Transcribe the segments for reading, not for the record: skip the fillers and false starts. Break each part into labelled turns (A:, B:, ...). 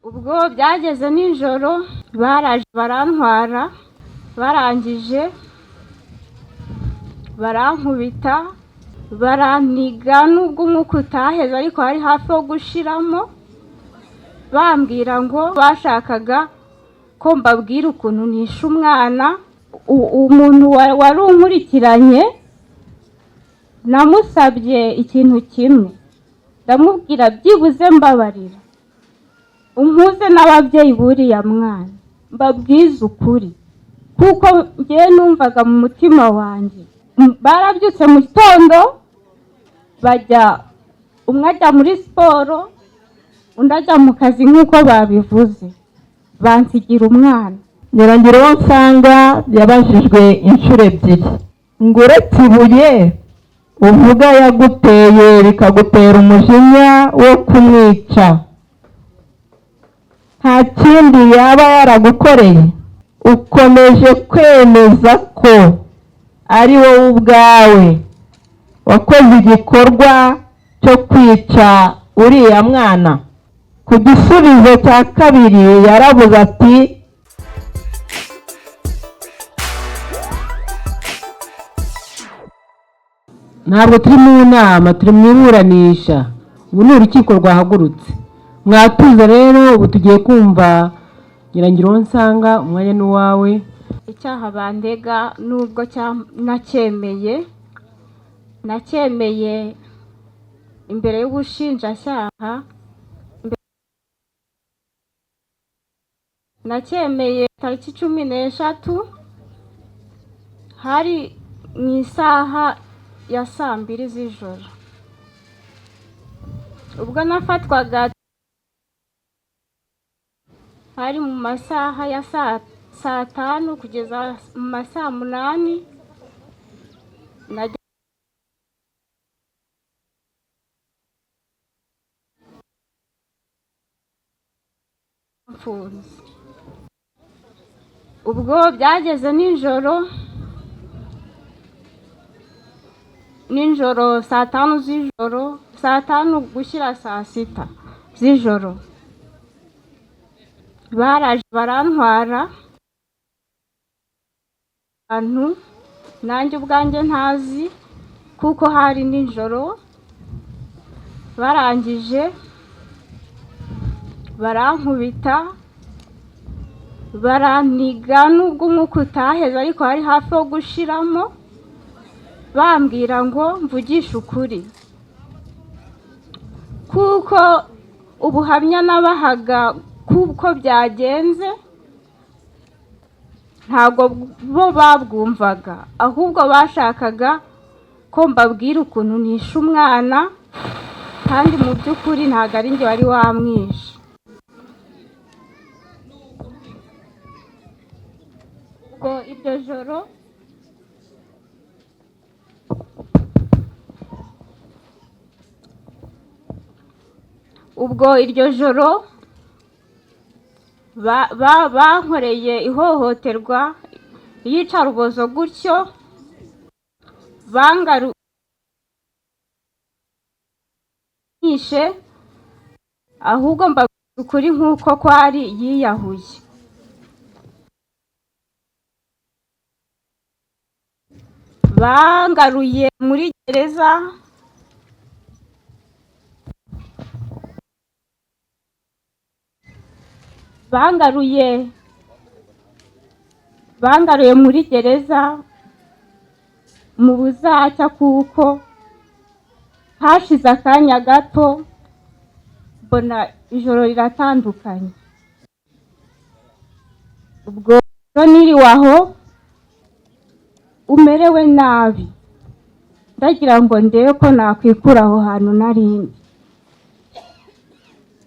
A: Ubwo byageze nijoro, baraje barantwara, barangije barankubita, baraniga, nubwo umwuka utaheze ariko hari hafi wo gushiramo. Bambwira ngo bashakaga ko mbabwira ukuntu nishe umwana. Umuntu wari unkurikiranye namusabye ikintu kimwe, ndamubwira: "Byibuze mbabarira umpuze n'ababyeyi b'uriya mwana, mbabwize ukuri," kuko ngewe numvaga mu mutima wanjye. Barabyutse mu gitondo bajya, umwe ajya muri siporo, undi ajya mu kazi nk'uko babivuze, bansigira umwana.
B: Nyiragiruwonsanga yabajijwe inshuro ebyiri ngo: "Uretse ibuye uvuga yaguteye rikagutera umujinya wo kumwica, nta kindi yaba yaragukoreye? Ukomeje kwemeza ko ari wowe ubwawe wakoze igikorwa cyo kwica uriya mwana?" Ku gisubizo cya kabiri yarabuze ati:
C: Ntabwo turi mu nama, turi mu iburanisha. Ubu ni urukiko rwahagurutse. Mwatuza rero, ubu tugiye kumva Nyiragiruwonsanga, umwanya ni uwawe.
A: Icyaha bandega, nubwo nacyemeye, nacyemeye imbere y'ubushinjacyaha, nacyemeye tariki 13, hari mu isaha ya saa 2 z'ijoro. Ubwo nafatwaga hari mu masaha ya saa 5 kugeza mu ma saa 8. Mfunze. Ubwo byageze nijoro, nijoro saa 5 z'ijoro, saa 5 gushyira saa 6 z'ijoro, baraje barantwara ahantu nanjye ubwanjye ntazi, kuko hari nijoro. Barangije barankubita, baraniga, nubwo umwuka utaheze ariko hari hafi wo gushiramo. Bambwira ngo mvugishe ukuri, kuko ubuhamya nabahaga kuko byagenze ntabwo bo babwumvaga, ahubwo bashakaga ko mbabwira ukuntu nishe umwana, kandi mu by'ukuri ntabwo ari njye wari wamwishe. Ubwo iryo joro bankoreye ihohoterwa, iyicarubozo gutyo, bangarukishe, ahubwo mbabwira ukuri nk'uko kwari yiyahuye. Bangaruye muri gereza. Bangaruye muri gereza mu buzacya, kuko hashize akanya gato mbona ijoro riratandukanye. Ubwo niriwe aho umerewe nabi, ndagira ngo ndebe ko nakwikura aho hantu narindi.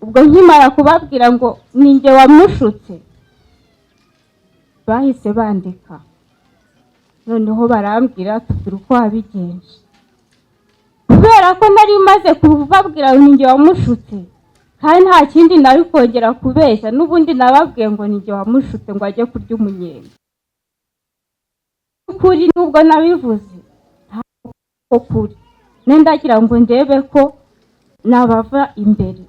A: Ubwo nkimara kubabwira ngo ninjye wamushutse, bahise bandika, noneho barambwira: "Tubwira uko wabigenje." Kubera ko nari maze kubabwira ngo ninjye wamushutse, kandi nta kindi nari kongera kubeshya, n'ubundi nababwiye ngo ninjye wamushutse ngo ajye kurya umunyenga. Kuri nubwo nabivuze ntabwo kuri ndagira ngo ndebe ko nabava imbere.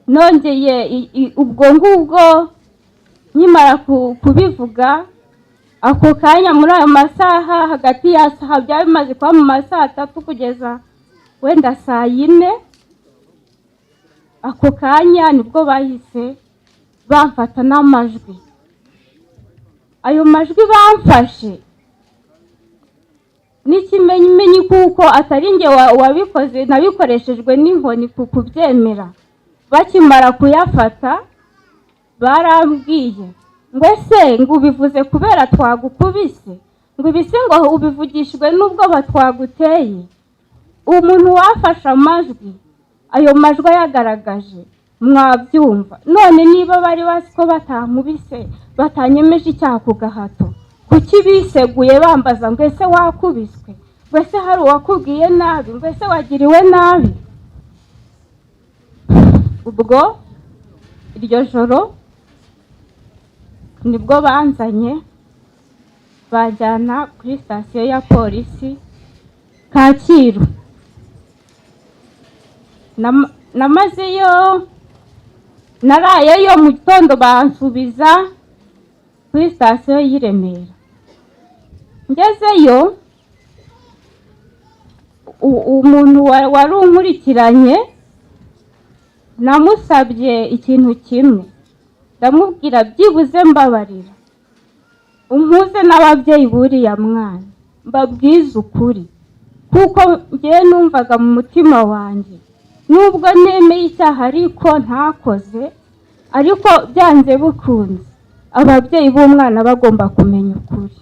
A: Nongeye ubwo ngubwo nkimara kubivuga ako kanya, muri ayo masaha hagati ya saa, byaba bimaze kuba mu ma 3 kugeza wenda saa 4, ako kanya nibwo bahise bamfata n'amajwi. Ayo majwi bamfashe n'ikimenyimenyi kuko atari njye wabikoze, nabikoreshejwe n'inkoni ku kubyemera. Bakimara kuyafata barambwiye ngo: "Ese ngo ubivuze kubera twagukubise? Ngo ibisi ngo ubivugishijwe n'ubwoba twaguteye?" Umuntu wafashe amajwi, ayo majwi ayagaragaje mwabyumva. None niba bari bazi ko batankubise, batanyemeje icyaha ku gahato, kuki biseguye bambaza ngo: "Ese wakubiswe?" Ngo: "Ese hari uwakubwiye nabi?" Ngo: "Ese wagiriwe nabi?" Ubwo iryo joro nibwo banzanye, banjyana kuri sitasiyo ya polisi Kacyiru. Namazeyo, narayeyo, mu gitondo bansubiza kuri sitasiyo y'i Remera. Ngezeyo, umuntu wari unkurikiranye namusabye ikintu kimwe, ndamubwira: "Byibuze mbabarira umpuze n'ababyeyi b'uriya mwana, mbabwize ukuri, kuko ngewe numvaga mu mutima wanjye nubwo nemeye icyaha ariko ntakoze, ariko byanze bikunze ababyeyi b'umwana bagomba kumenya ukuri."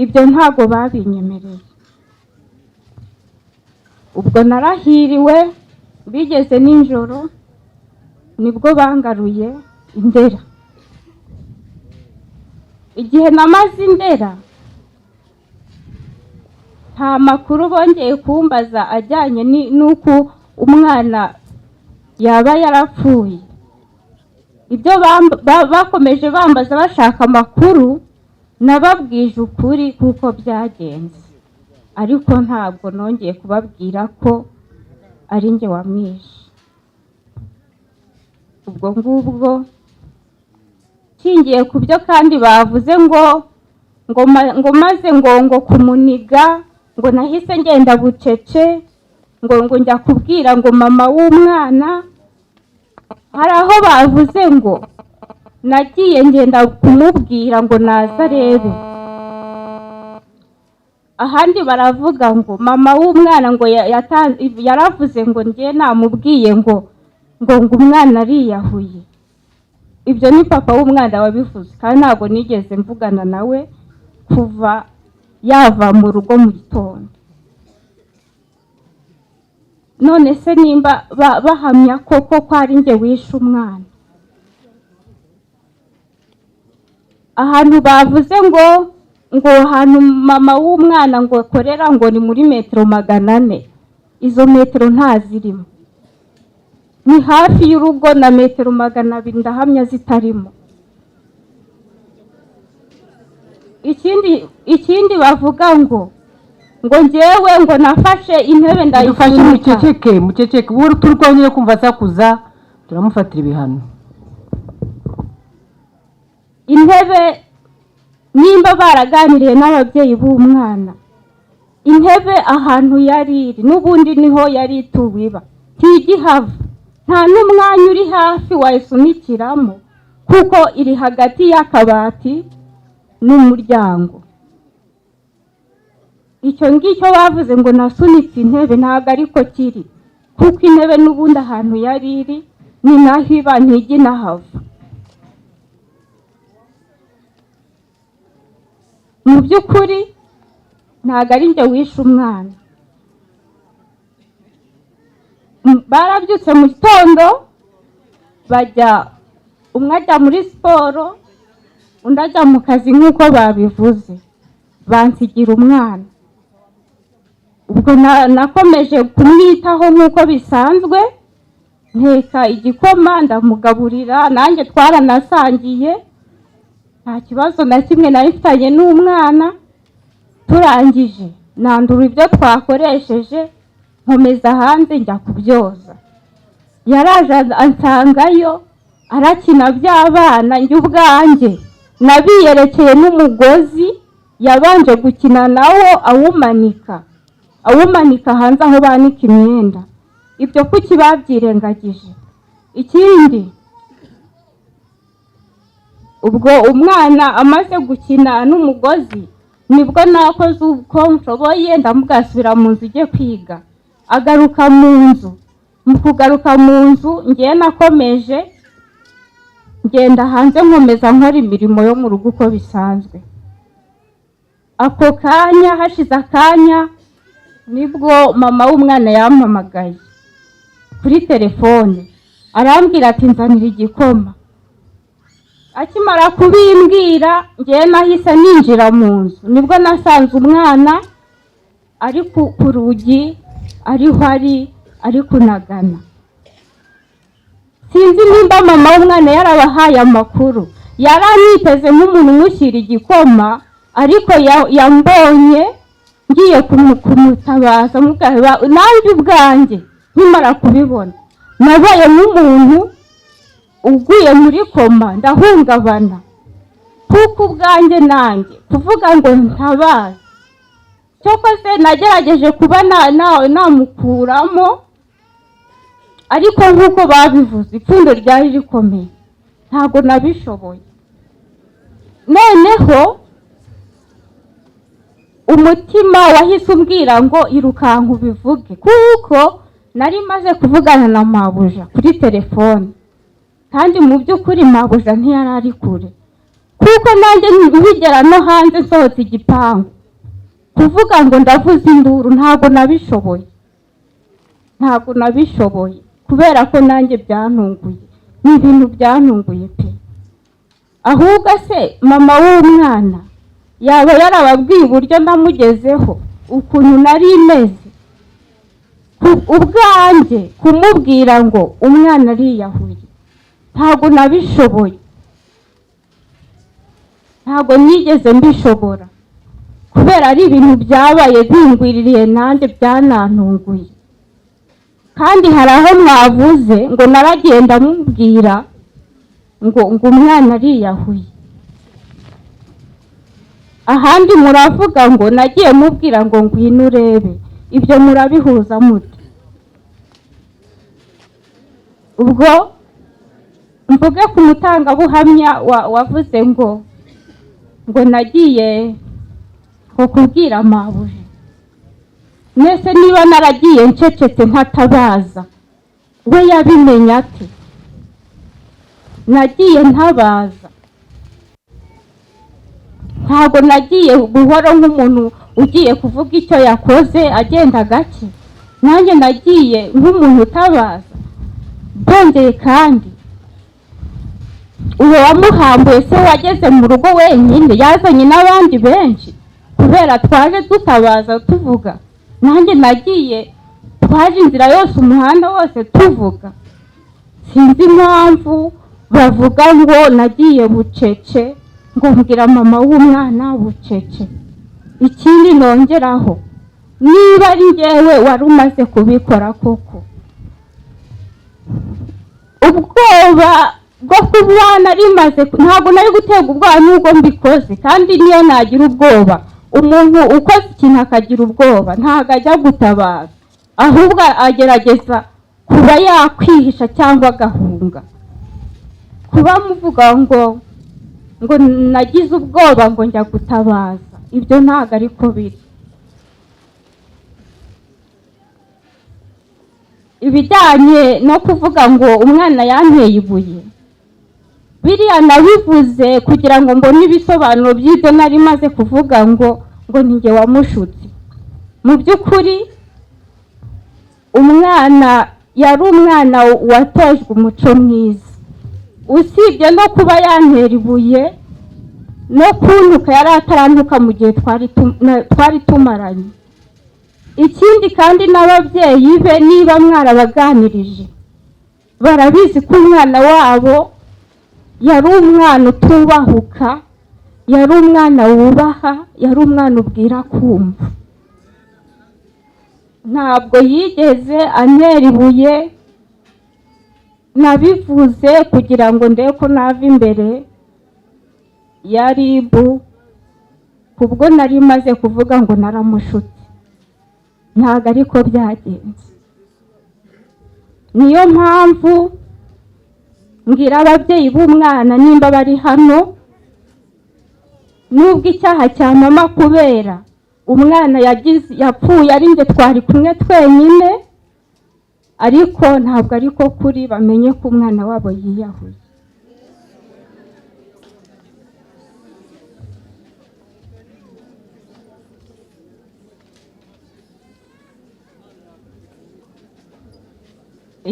A: Ibyo ntabwo babinyemereye. Ubwo narahiriwe, bigeze nijoro nibwo bangaruye Indera. Igihe namaze Indera nta makuru bongeye kumbaza ajyanye n'uko umwana yaba yarapfuye. Ibyo bakomeje bambaza bashaka amakuru, nababwije ukuri kuko byagenze, ariko ntabwo nongeye kubabwira ko ari njye wamwishe. Ubwo ngubwo nshingiye ku byo kandi bavuze ngo maze ngo kumuniga, ngo nahise ngenda bucece, ngo njya kubwira ngo mama w'umwana. Hari aho bavuze ngo nagiye ngenda kumubwira ngo naze arebe, ahandi baravuga ngo mama w'umwana ngo yaravuze ngo njye namubwiye ngo umwana ariyahuye. Ibyo ni papa w'umwana wabivuze, kandi ntabwo nigeze mvugana nawe kuva yava mu rugo mu gitondo. None se nimba bahamya koko ko ari njye wishe umwana, ahantu bavuze ngo ahantu mama w'umwana ngo akorera ngo ni muri metero 400, izo metero ntazirimo, ni hafi y'urugo na metero 200 ndahamya zitarimo. Ikindi bavuga ngo njyewe ngo nafashe intebe
C: Dufashe.
A: ndayisunika.
C: Muceceke, muceceke. Ubu turi kongera kumva asakuza, turamufatira ibihano.
A: Intebe, nimba baraganiriye n'ababyeyi b'umwana, intebe ahantu yari iri n'ubundi niho yari ituwe iba, ntigihava, nta n'umwanya uri hafi wayisunikiramo kuko iri hagati y'akabati n'umuryango. Icyo ngicyo bavuze ngo nasunitse intebe ntabwo ariko kiri, kuko intebe n'ubundi ahantu yari iri ni naho iba, ntijya inahava. Mu by'ukuri ntabwo ari njye wishe umwana. Barabyutse mu gitondo bajya, umwe ajya muri siporo, undi ajya mu kazi nk'uko babivuze, bansigira umwana. Ubwo nakomeje kumwitaho nk'uko bisanzwe, nteka igikoma ndamugaburira, nanjye twaranasangiye, nta kibazo na kimwe nari mfitanye n'umwana. Turangije nandura ibyo twakoresheje, nkomeza hanze njya kubyoza. Yaraje ansangayo arakina by'abana. Njye ubwanjye nabiyerekeye n'umugozi yabanje gukina nawo, awumanika hanze aho banika imyenda. Ibyo kuki babyirengagije? Ikindi, ubwo umwana amaze gukina n'umugozi, nibwo nakoze uko nshoboye ndamugasubira mu nzu ujye kwiga. Agaruka mu nzu. Mu kugaruka mu nzu, ngewe nakomeje ngenda hanze, nkomeza nkora imirimo yo mu rugo uko bisanzwe. Ako kanya, hashize akanya, nibwo mama w'umwana yampamagaye kuri telefone, arambwira ati: "Nzanira igikoma." Akimara kubimbwira, ngewe nahise ninjira mu nzu. Nibwo nasanze umwana ari ku rugi, ariho ari kunagana. Sinzi nimba mama w'umwana yarabahaye amakuru. Yari aniteze nk'umuntu umushyira igikoma, ariko yambonye ngiye kumutabaza. Nanjye ubwanjye nkimara kubibona, nabaye nk'umuntu uguye muri koma, ndahungabana, kuko ubwanjye nanjye kuvuga ngo ntabaze, cyokoze nagerageje kuba namukuramo, ariko nk'uko babivuze, ipfundo ryari rikomeye, ntabwo nabishoboye. Noneho umutima wahise umbwira ngo irukanka ubivuge, kuko nari maze kuvugana na mabuja kuri telefone, kandi mu by'ukuri mabuja ntiyari ari kure, kuko nanjye nkigera no hanze, nsohotse igipangu, kuvuga ngo ndavuze induru ntabwo nabishoboye. Ntabwo nabishoboye kubera ko nanjye byantunguye, ni ibintu byantunguye pe. Ahubwo se mama w'umwana yaba yarababwiye uburyo namugezeho, ukuntu nari meze? Ubwanjye kumubwira ngo umwana ariyahuye, ntabwo nabishoboye, ntabwo nigeze mbishobora, kubera ari ibintu byabaye bingwiririye, nanjye byanantunguye. Kandi hari aho mwavuze ngo naragenda mubwira ngo umwana ariyahuye, ahandi muravuga ngo nagiye mubwira ngo ngwino urebe. Ibyo murabihuza mute? Ubwo mvuge ku mutangabuhamya wavuze ngo nagiye ngo kubwira mabuja. Mwese, niba naragiye ncecetse ntatabaza, we yabimenye ate? Nagiye ntabaza, ntabwo nagiye buhoro nk'umuntu ugiye kuvuga icyo yakoze agenda gake. Nanjye nagiye nk'umuntu utabaza. Byongeye kandi, uwo wamuhambuye se wageze mu rugo wenyine? Yazanye n'abandi benshi, kubera twaje dutabaza tuvuga. Nanjye nagiye, twaje inzira yose, umuhanda wose tuvuga. Sinzi impamvu bavuga ngo nagiye bucece, ngo mbwira mama w'umwana bucece. Ikindi nongeraho, niba ari njyewe wari umaze kubikora koko, ubwoba bwo kuba nari maze, ntabwo nari guterwa ubwoba n'ubwo mbikoze. Kandi niyo nagira ubwoba, umuntu ukoze ikintu akagira ubwoba ntabwo ajya gutabaza, ahubwo agerageza kuba yakwihisha cyangwa agahunga. Kuba muvuga ngo nagize ubwoba ngo njya gutabaza, ibyo ntabwo ariko biri. Ibijyanye no kuvuga ngo umwana yanteye ibuye, biriya nabivuze kugira ngo mbone ibisobanuro by'ibyo nari maze kuvuga ngo ni njye wamushutse. Mu by'ukuri umwana yari umwana watojwe umuco mwiza. Usibye no kuba yantera ibuye, no kuntuka yari atarantuka mu gihe twari tumaranye. Ikindi kandi, n'ababyeyi be, niba mwarabaganirije, barabizi ko umwana wabo yari umwana utubahuka, yari umwana wubaha, yari umwana ubwira kumva. Ntabwo yigeze antera ibuye. Nabivuze kugira ngo ndebe ko nava imbere ya RIB, kubwo nari maze kuvuga ngo naramushutse, ntabwo ariko byagenze. Niyo mpamvu mbwira ababyeyi b'umwana nimba bari hano, nubwo icyaha cya mama kubera umwana yagize yapfuye ari njye twari kumwe twenyine, ariko ntabwo ariko kuri, bamenye ko umwana wabo yiyahuye.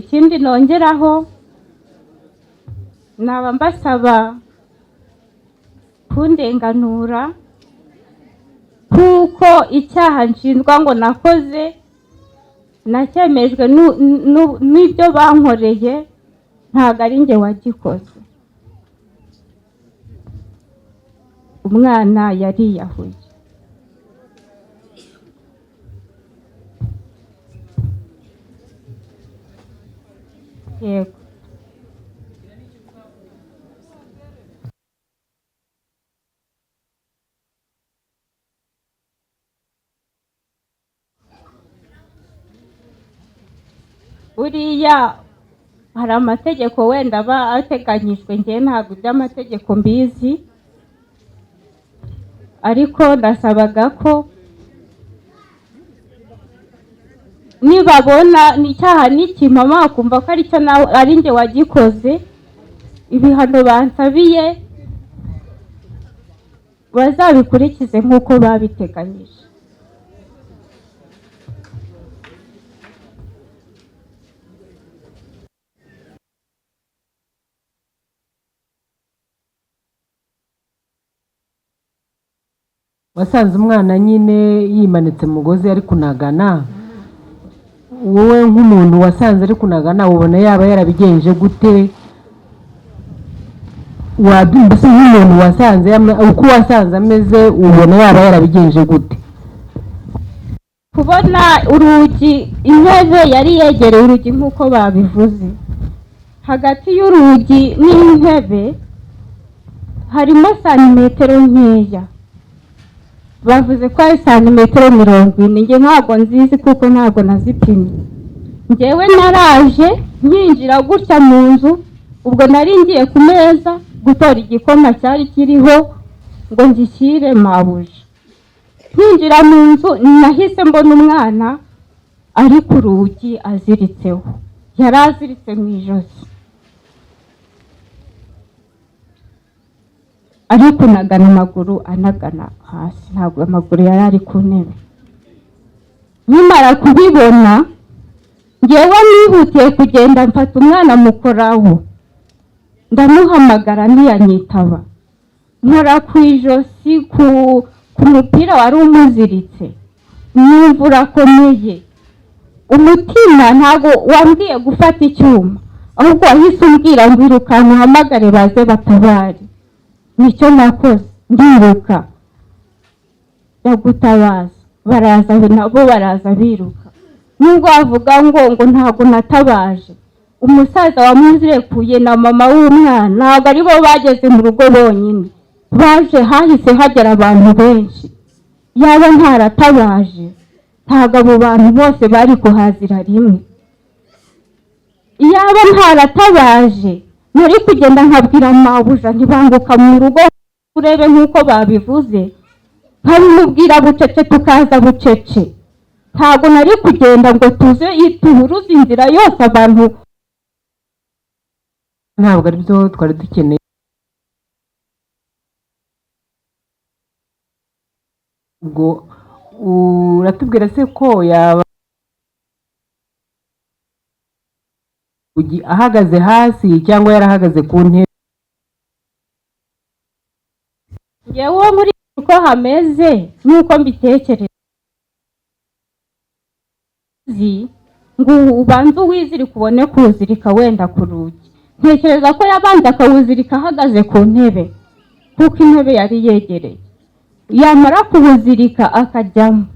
A: Ikindi nongeraho, naba mbasaba kundenganura, kuko icyaha nshinjwa ngo nakoze nacyemejwe n'ibyo bankoreye, ntabwo ari njye wagikoze. Umwana yariyahuye. Yego. Buriya hari amategeko wenda aba ateganyijwe, njye ntabwo iby'amategeko mbizi, ariko ndasabaga ko nibabona icyaha nikimpama bakumva ko aricyo nawe ari njye wagikoze, ibihano bansabiye bazabikurikize nk'uko babiteganyije.
C: Wasanze umwana nyine yimanitse mu mugozi ari kunagana, wowe nk'umuntu wasanze ari kunagana ubona yaba yarabigenje gute? Mbese nk'umuntu wasanze uko wasanze ameze ubona yaba yarabigenje gute?
A: Kubona urugi, intebe yari yegereye urugi nk'uko babivuze, hagati y'urugi n'intebe harimo santimetero nkeya, bavuze ko ari santimetero 40, njye ntabwo nzizi kuko ntabwo nazipimye. Njyewe naraje nkinjira gutya mu nzu, ubwo nari ngiye ku meza gutora igikoma cyari kiriho ngo ngishyire mabuja. Nkinjira mu nzu nahise mbona umwana ari ku rugi aziritseho, yari aziritse mu ijosi, ari kunagana amaguru anagana hasi, ntabwo amaguru yari ari ku ntebe. Nkimara kubibona njyewe nihutiye kugenda mfata umwana mukoraho, ndamuhamagara ntiyanyitaba, nkora ku ijosi ku mupira wari umuziritse, numva urakomeye. Umutima ntabwo wambwiye gufata icyuma, ahubwo wahise umbwira ngo irukanka uhamagare baze batabare. Nicyo nakoze, ndiruka ndagutabaza, baraza nabo baraza biruka. Nubwo bavuga ngo ntabwo natabaje, umusaza wamuzirekuye na mama w'umwana ntabwo aribo bageze mu rugo bonyine, baje hahise hagera abantu benshi. Yaba ntaratabaje ntabwo abo bantu bose bari kuhazira rimwe. Yaba ntaratabaje nari kugenda nkabwira mabuja ntibanguka mu rugo urebe nk'uko babivuze, nkabimubwira bucece tukaza bucece. Ntabwo nari kugenda ngo tuze tuhuruze inzira yose abantu.
C: Ntabwo aribyo twari dukeneye. Ubwo uratubwira se ko yaba ahagaze hasi cyangwa yarahagaze ku ntebe?
A: Njyewe muri uko hameze nuko mbitekereza, ngo ubanze uwizirika ubone kuwuzirika wenda ku rugi. Ntekereza ko yabanza akawuzirika ahagaze ku ntebe, kuko intebe yari yegereye. Yamara kuwuzirika akajyamo,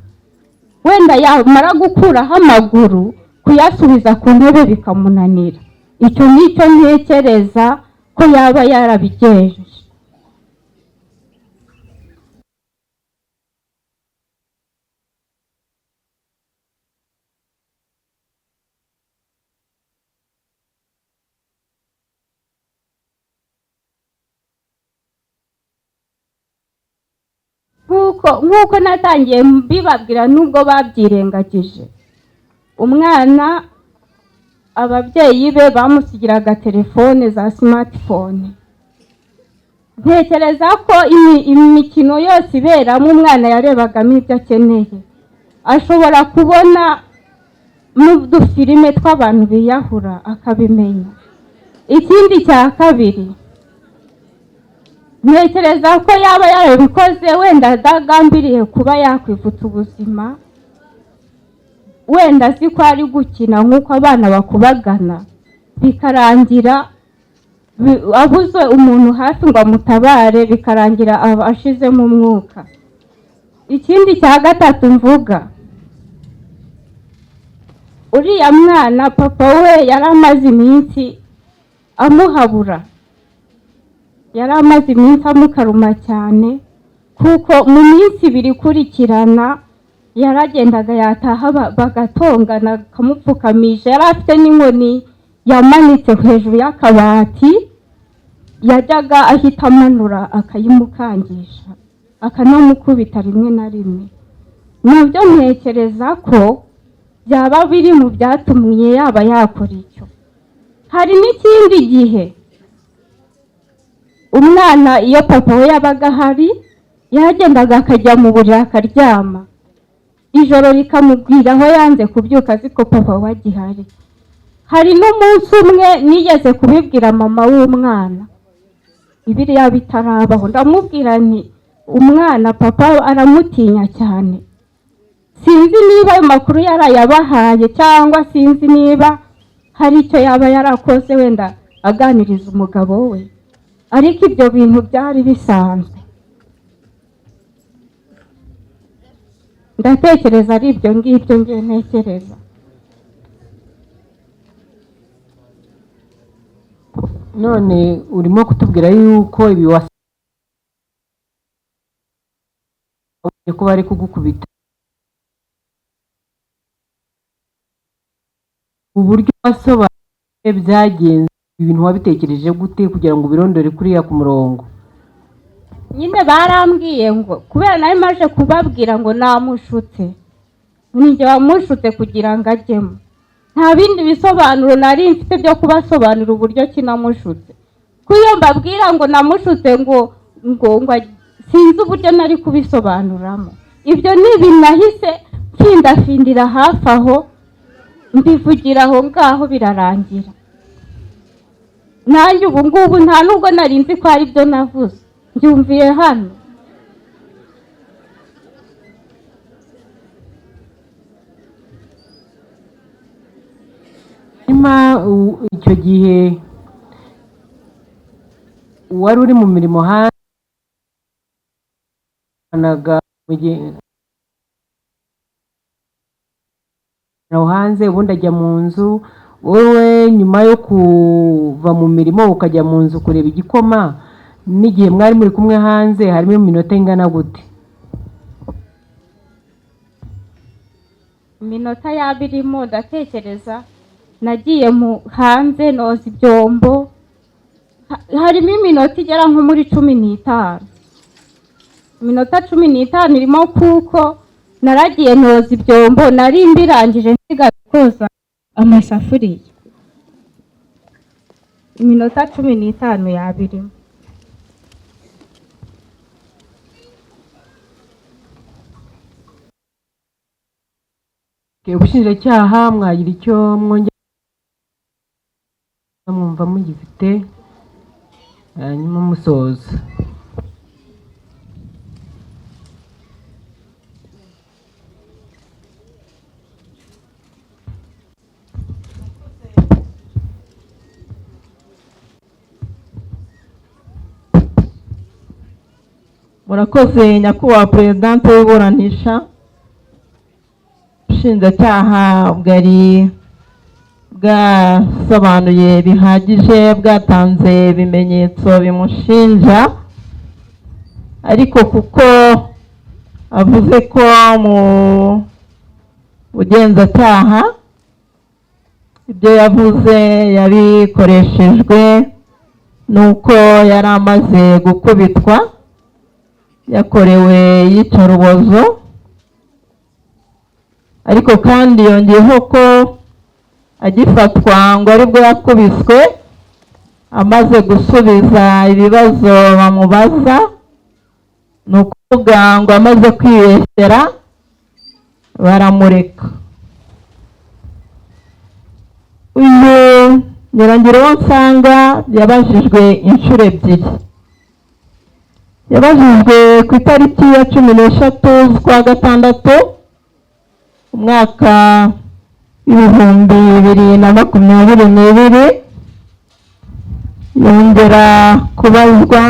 A: wenda yamara gukuraho amaguru kuyasubiza ku ntebe bikamunanira. Icyo nicyo ntekereza ko yaba yarabigenje. Nk'uko natangiye mbibabwira, nubwo babyirengagije, umwana ababyeyi be bamusigiraga telefone za smartphone. Ntekereza ko imikino yose iberamo umwana yarebagamo ibyo akeneye. Ashobora kubona n'udufilime tw'abantu biyahura akabimenya. Ikindi cya kabiri, ntekereza ko yaba yarabikoze wenda atagambiriye kuba yakwivutsa ubuzima, wenda azi ko ari gukina nk'uko abana bakubagana, bikarangira abuze umuntu hafi ngo amutabare, bikarangira ashizemo umwuka. Ikindi cya gatatu mvuga, uriya mwana papa we yari amaze iminsi amuhabura, yari amaze iminsi amukaruma cyane, kuko mu minsi ibiri ikurikirana yaragendaga yataha bagatongana, akamupfukamisha. Yari afite n'inkoni yamanitse hejuru y'akabati, yajyaga ahita amanura akayimukangisha, akanamukubita rimwe na rimwe. Nabyo ntekereza ko byaba biri mu byatumye yaba yakora icyo. Hari n'ikindi gihe umwana iyo papa we yabaga ahari yagendaga akajya mu buriri akaryama, ijoro rikamubwira aho yanze kubyuka azi ko papa we agihari. Hari n'umunsi umwe nigeze kubibwira mama w'umwana, biriya bitarabaho, ndamubwira nti umwana papa aramutinya cyane, sinzi niba ayo makuru yarayabahaye cyangwa sinzi niba hari icyo yaba yarakoze wenda aganiriza umugabo we, ariko ibyo bintu byari bisanzwe. Ndatekereza ari ibyo ngibyo ngiye ntekereza.
C: None urimo kutubwira yuko ibi wasabye ko bari kugukubita, uburyo wasobanuye byagenze, ibintu wabitekereje gute kugira ngo ubirondore kuriya ku murongo?
A: Nyine barambwiye ngo kubera nari maje kubabwira ngo namushutse, ninjye wamushutse kugira ngo ajyemo, nta bindi bisobanuro nari mfite byo kubasobanurira uburyo ki namushutse. Kuko iyo mbabwira ngo namushutse ngo ngo ngo sinzi uburyo nari kubisobanuramo. Ibyo ni ibintu nahise mfindafindira hafi aho, mbivugira aho ngaho birarangira. Nanjye ubu ngubu nta nubwo nari nzi ko ari byo navuze, mbyumviye hano.
C: Hanyuma icyo gihe wari uri mu mirimo hanze hanze, ubundi ajya mu nzu. Wowe nyuma yo kuva mu mirimo ukajya mu nzu kureba igikoma, n'igihe mwari muri kumwe hanze harimo iminota ingana gute?
A: Iminota yaba irimo ndatekereza nagiye mu hanze noza ibyombo, harimo iminota igera nko muri 15. Iminota 15 irimo, kuko naragiye noza ibyombo, nari mbirangije nsigaye koza amasafuriya. Iminota 15 yaba irimo.
C: Ubushinjacyaha mwagira icyo mwongera mwumva mugifite, hanyuma musoza.
B: Murakoze nyakubahwa perezidante w'iburanisha. Ubushinjacyaha bwari bwasobanuye bihagije, bwatanze ibimenyetso bimushinja, ariko kuko avuze ko mu bugenzacyaha ibyo yavuze yabikoreshejwe nuko yari amaze gukubitwa, yakorewe iyicarubozo, ariko kandi yongeyeho ko agifatwa ngo aribwo yakubiswe, amaze gusubiza ibibazo bamubaza, ni ukuvuga ngo amaze kwibeshyera baramureka. Uyu Nyirangiruwonsanga yabajijwe inshuro ebyiri. Yabajijwe ku itariki ya 13 z'ukwa gatandatu umwaka 2022, yongera kubazwa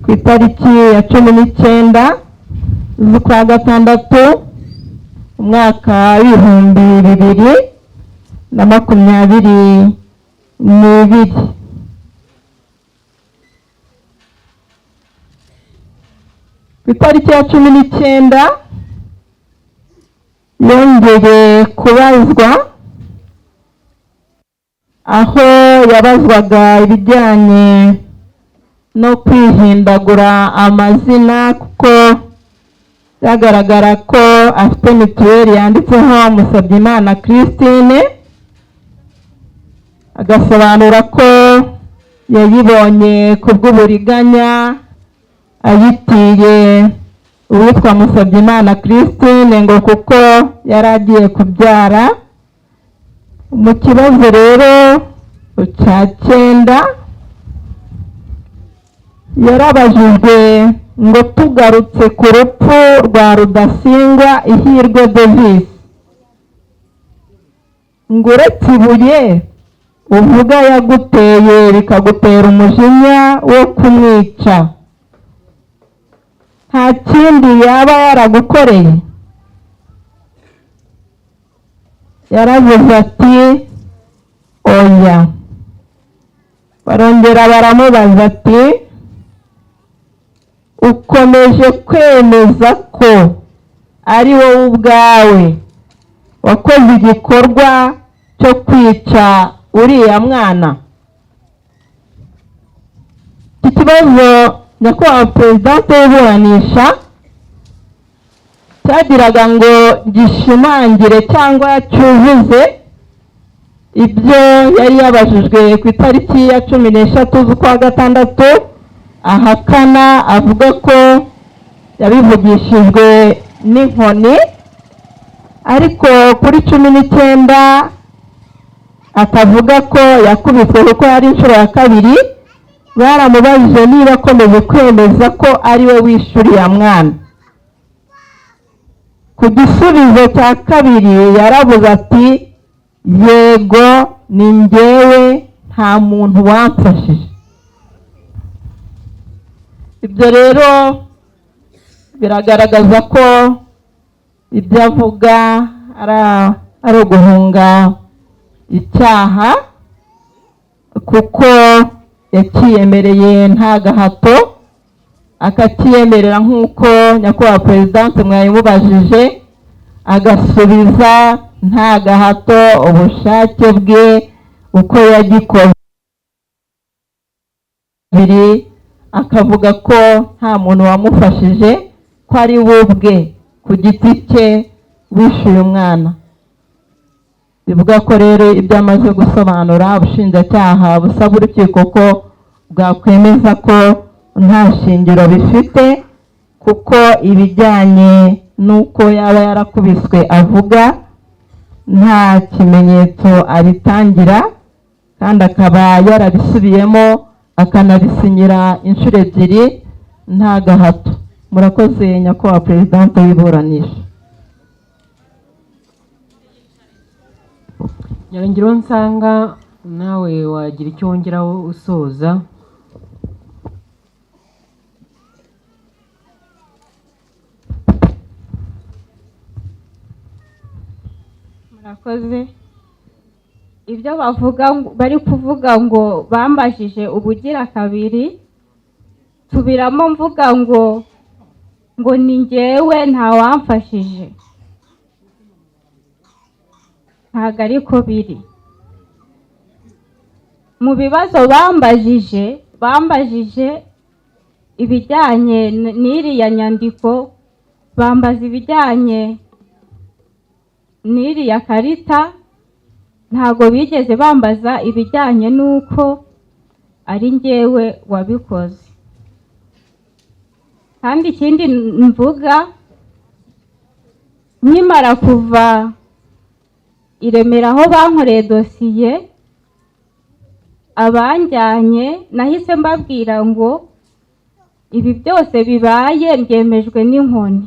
B: ku itariki ya 19 z'ukwa gatandatu umwaka 2022. Ku itariki ya 19 yongeye kubazwa, aho yabazwaga ibijyanye no kwihindagura amazina, kuko byagaragara ko afite mituweli yanditseho Musabyimana Christine, agasobanura ko yayibonye ku bw'uburiganya ayitiye uwitwa Musabyimana Christine ngo kuko yari agiye kubyara. Mu kibazo rero cya 9 yarabajijwe ngo tugarutse ku rupfu rwa Rudasingwa Ihirwe Davis, ngo uretse ibuye uvuga yaguteye bikagutera umujinya wo kumwica, nta kindi yaba yaragukoreye? Yaravuze ati oya. Barongera baramubaza ati ukomeje kwemeza ko ari wowe ubwawe wakoze igikorwa cyo kwica uriya mwana? Iki kibazo nyakubahwa perezidante w'iburanisha cyagiraga ngo gishimangire cyangwa cyuzuze ibyo yari yabajijwe ku itariki ya 13 z'ukwa gatandatu, ahakana avuga ko yabivugishijwe n'inkoni, ariko kuri 19 akavuga ko yakubiswe kuko yari inshuro ya kabiri. Baramubajije niba akomeje kwemeza ko ari we wishyuriye mwana. Ku gisubizo cya kabiri yaravuze ati yego ni njyewe, nta muntu wamfashije. Ibyo rero biragaragaza ko ibyo avuga ari uguhunga icyaha, kuko yakiyemereye nta gahato, akakiyemerera nk'uko nyakubahwa perezidante mwayimubajije, agasubiza nta gahato, ubushake bwe uko yagikoze, akavuga ko nta muntu wamufashije, ko ari we ubwe ku giti cye wishyuye umwana. Bivuga ko rero ibyo amaze gusobanura, ubushinjacyaha busaba urukiko ko bwakwemeza ko nta shingiro bifite, kuko ibijyanye n'uko yaba yarakubiswe avuga nta kimenyetso abitangira, kandi akaba yarabisubiyemo akanabisinyira inshuro ebyiri nta gahato. Murakoze nyakubahwa perezidante w'iburanisha.
C: Nyirangiruwonsanga, nawe wagira icyo wongeraho usoza.
A: Murakoze. Ibyo bavuga bari kuvuga ngo bambajije ubugira kabiri, nsubiramo mvuga ngo ni njyewe ntawamfashije, ntabwo ariko biri. Mu bibazo bambajije ibijyanye n'iriya nyandiko, bambaza ibijyanye n'iriya karita, ntabwo bigeze bambaza ibijyanye n'uko ari njyewe wabikoze. Kandi ikindi mvuga, nkimara kuva i Remera aho bankoreye dosiye, abanjyanye nahise mbabwira ngo ibi byose bibaye byemejwe n'inkoni.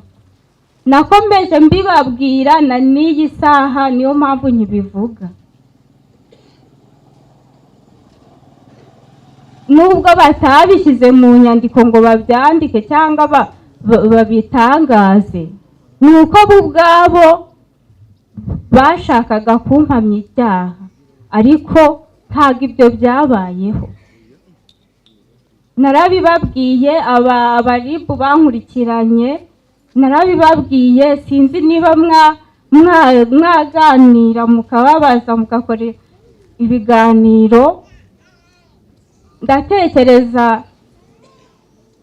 A: Nakomeje mbibabwira na n'iyi saha, niyo mpamvu nkibivuga. Nubwo batabishyize mu nyandiko ngo babyandike cyangwa babitangaze, ni uko bo ubwabo bashakaga kumpamya icyaha, ariko ntabwo ibyo byabayeho. Narabibabwiye, abaribu bankurikiranye narabibabwiye, sinzi niba mwaganira mukababaza mugakora ibiganiro. Ndatekereza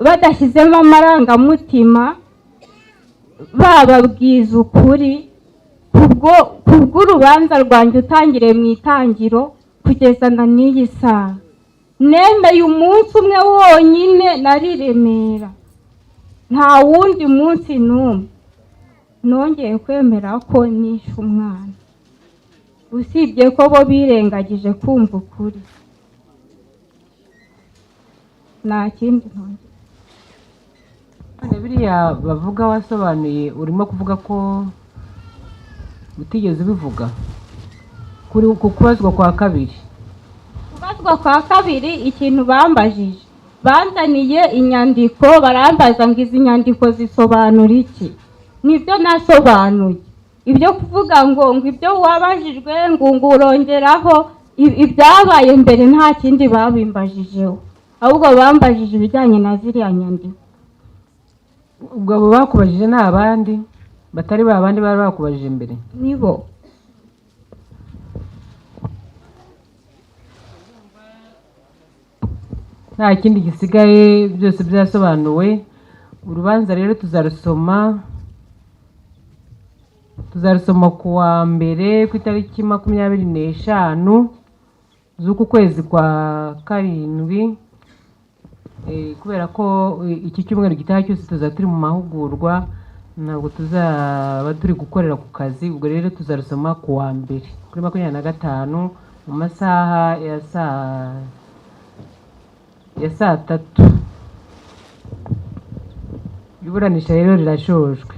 A: badashyizemo amarangamutima bababwiza ukuri kubw'urubanza rwanjye utangiriye mu itangiro kugeza na n'iyi saha. Nemeye umunsi umwe wonyine nari Remera, nta wundi munsi n'umwe nongeye kwemera ko nishe umwana, usibye ko bo birengagije kumva ukuri. Nta kindi nongeye.
C: Biriya bavuga wasobanuye, urimo kuvuga ko utigeze ubivuga kuri ku kubazwa kwa kabiri.
A: Kubazwa kwa kabiri, ikintu bambajije, banzaniye inyandiko barambaza ngo izi nyandiko zisobanura iki? Nibyo nasobanuye. Ibyo kuvuga ngo ibyo wabajijwe ngo urongeraho ibyabaye mbere, nta kindi babimbajijeho, ahubwo bambajije ibijyanye na ziriya nyandiko.
C: Ubwo abo bakubajije ni abandi batari ba bandi bari bakubajije mbere?
A: Nibo.
C: Nta kindi gisigaye, byose byasobanuwe. Urubanza rero tuzarusoma ku wa mbere ku itariki 25 z'uku kwezi kwa 7, kubera ko iki cyumweru gitaha cyose tuzaba turi mu mahugurwa, ntabwo tuzaba turi gukorera ku kazi. Ubwo rero tuzarusoma ku wa mbere kuri 25 mu masaha ya saa 3. Iburanisha rero rirashojwe.